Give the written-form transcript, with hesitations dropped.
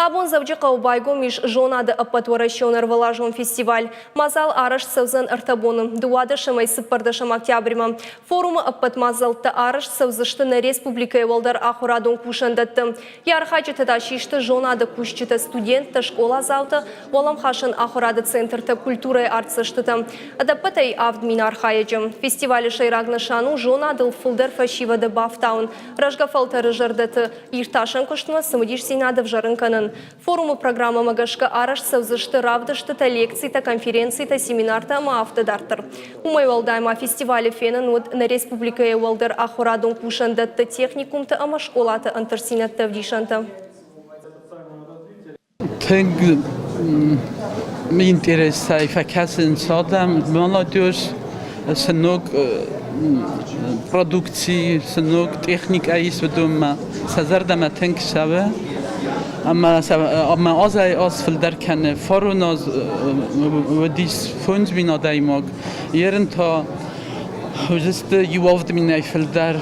Абон Дзӕуджыхъӕуы байгом ис зонады ӕппӕтуӕрӕсеон ӕрвылазон фестиваль. Мадзал арӕзт цӕудзӕн ӕртӕ боны, дыууадӕсӕмӕй цыппӕрдӕсӕм октябрьмӕ. Форумы ӕппӕт мадзӕлттӕ арӕзт цӕудзысты нӕ республикӕйы уӕлдӕр ахуырадон кусӕндӕтты. Йӕ архайджытӕ та систы зонады кусджытӕ, студенттӕ, скъоладзаутӕ, уӕлӕмхасӕн ахуырады центртӕ, культурӕйы артдзӕстытӕ. Ӕдӕппӕтӕй 7000 архайӕджы. Фестивалы сӕйраг нысан у зонадыл фылдӕр фӕсивӕды бафтауын, рӕзгӕ фӕлтӕры зӕрдӕты иртасӕн куыстмӕ цымыдисдзинад ӕвзӕрын кӕнын. Форумы программӕмӕ гӕсгӕ арӕзт цӕудзысты равдыстытӕ, лекцитӕ, конференцитӕ, семинартӕ ӕмӕ афтӕ дарддӕр. Уымӕй уӕлдай ма фестивалы фенӕн уыд нӕ республикӕйы уӕлдӕр ахуырадон кусӕндӕтты, техникумты ӕмӕ скъолаты ӕнтыстдзинӕдты ӕвдисӕнтӕ. Тынг интересӕй фӕкӕсынц адӕм, молодежь, цы ног продукци, цы ног техникӕ ис, уыдонмӕ сӕ зӕрдӕмӕ тынг цӕуы. Ӕмӕ ӕмӕ азӕй аз фылдӕр кӕны. Фарон аз уыдис 5000 адӕймаг, ерын та уыдысты иу авд минӕй фылдӕр.